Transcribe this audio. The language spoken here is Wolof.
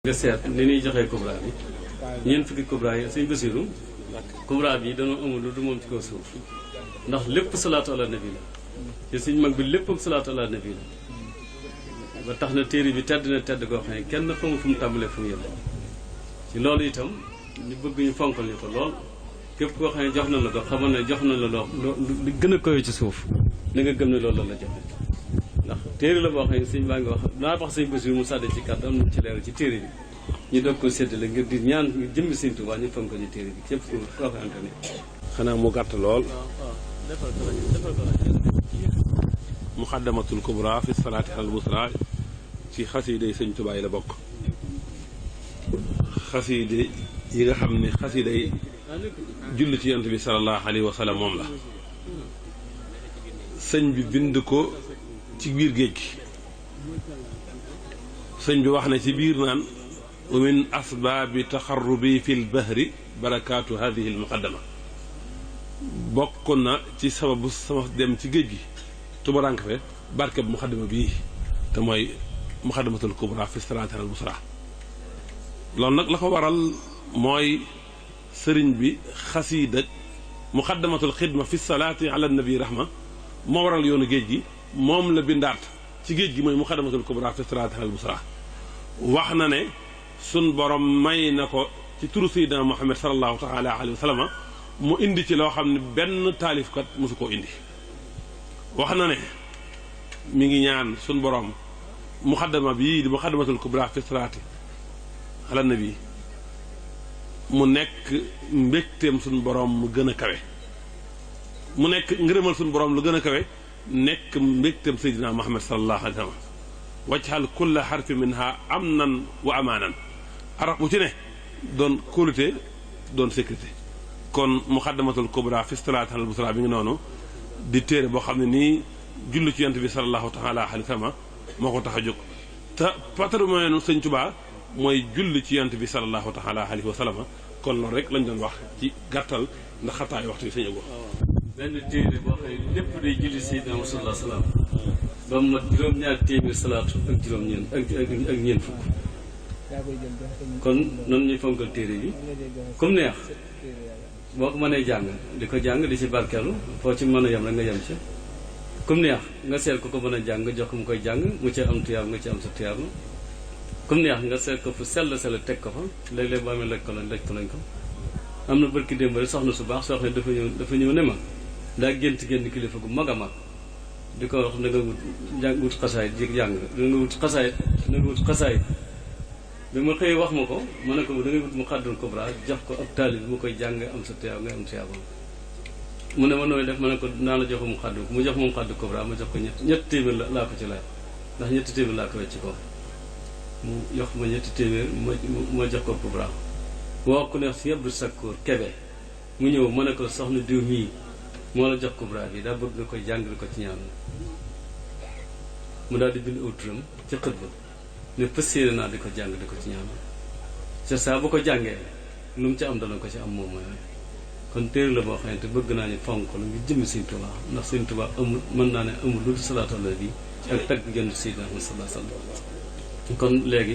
nga seet ni ñuy joxee kubra bi ñeent fukki kubra yi suñ basiru kubra bi dañoo amul lu du moom ci kaw suuf ndax lépp salaatu ala nabi la ci suñ mag bi lépp salaatu ala nabi la ba tax na téere bi tedd na tedd goo xam ne kenn xamul fu mu tàmbalee fu mu yem ci loolu itam ñu bëgg ñu fonkal ñu ko lool képp koo xam ne jox na la ko xamal ne jox na la loo li gën a koy ci suuf na nga gëm ne loolu la joxe ndax téere la boo xam ne sëñ baa ngi wax naa tax sëñ Basiru mu sàdde ci kàddu am na ci leeral ci téere bi ñu doog ko séddale ngir di ñaan ngir jëmmi sëñ Tuubaa ñu fonkal ñu téere bi képp koo xamante ne xanaa mu gàtt lool muxaddamatul kubra fi salaati al busra ci xasiide sëñ Tuubaa yi la bokk xasiide yi nga xam ne xasiide yi julli ci yonent bi sallallahu alayhi wa sallam moom la sëñ bi bind ko ci biir géej gi sëñ bi wax na ci biir naan wa min asbaabi taxarrubi fi lbahri barakaatu hadihi almuqaddama bokk na ci sababu sama dem ci géej gi tubarank fe barke bu muqaddama bii te mooy muqaddamatul kubra fi salaati al busra loolu nag la ko waral mooy sëriñ bi xasiida muqaddamatul xidma fi salaati ala nabi rahma moo waral yoonu géej gi moom la bindaat ci géej gi mooy muqaddamatul kubra fi salaati al busra wax na ne sun borom may na ko ci turu sayyidina Muhammad sallallahu taala alayhi wa sallam mu indi ci loo xam ne benn taalifkat mosu koo indi wax na ne mi ngi ñaan sun borom muqaddama bii di muqaddamatul kubra fi salaati ala nabi mu nekk mbégteem suñu borom mu gën a kawe mu nekk ngërëmal suñu borom lu gën a kawe nekk mbégteem Seydina Muhammad sallallahu alayhi wa sallam wajhal kulla xarfi minha amnan wa amaanan arab bu ci ne doon kóolute doon sécurité kon muqaddamatul kubra fi salaati al busra bi ngi noonu di téere boo xam ne nii julli ci yonent bi sallallahu taala alayhi wa sallam moo ko tax a jóg te patrimoine Sëñ Tuubaa mooy julli ci yonent bi sallallahu taala alayhi wa sallam kon loolu rek lañ doon wax ci gàttal ndax xataay waxtu yi sëñ Abo benn téere boo xam ne lépp day julli Seydina Muhammad sallallahu alayhi wa sallam ba mu mat juróom-ñaar téeméer salaatu ak juróom-ñeent ak ñeent fukk kon noonu ñuy fonkal téere bi comme neex boo ko mënee jàng di ko jàng di ci barkeelu foo ci mën a yem rek nga yem ci comme neex nga seet ko mën a jàng nga jox ko mu koy jàng mu ci am tuyaab nga ci am sa tuyaab comme neex nga seet ko fu sell teg ko fa léeg-léeg boo amee laj ko lañ ko am na barki démb rek soxna su baax soo xam ne dafa ñëw ne ma daa gént kilifa gu mag a mag di ko wax na nga wut xasaayit ji jàng na nga wut xasaayit bi ma xëy wax ma ko ma ne ko da ngay wut mu xaddul kubra jox ko ab taalib bi mu koy jàng am sa tuyaab nga am tuyaabam mu ne ma nooy def ma ne ko naa la jox mu xaddu mu jox moom xaddu kubra ma jox ko ñetti téeméer laa ko ci laaj ndax ñetti téeméer laa ko wecc ko mu jox ma ñetti téeméer ma jox ko kubra woo ku ne si Abdou Sakkoor Kebe mu ñëw ma ne ko soxna diw mii moo la jox kubra bi daa bëgg nga koy jàngal ko ci ñaan mu daal di bind aw turam ci xët ba ne pësséeré naa di ko jàng di ko ci ñaan ca saa bu ko jàngee lu mu ci am dana ko ci am moom mooy kon téere la boo xam ne te bëgg naa ni fonk la ngi jëmmi Sëñ Tuubaa ndax Sëñ Tuubaa amul mën naa ne amul lu salaatu ala nabi ak tagg gën Seydina Muhammad sallallahu alayhi wa sallam kon léegi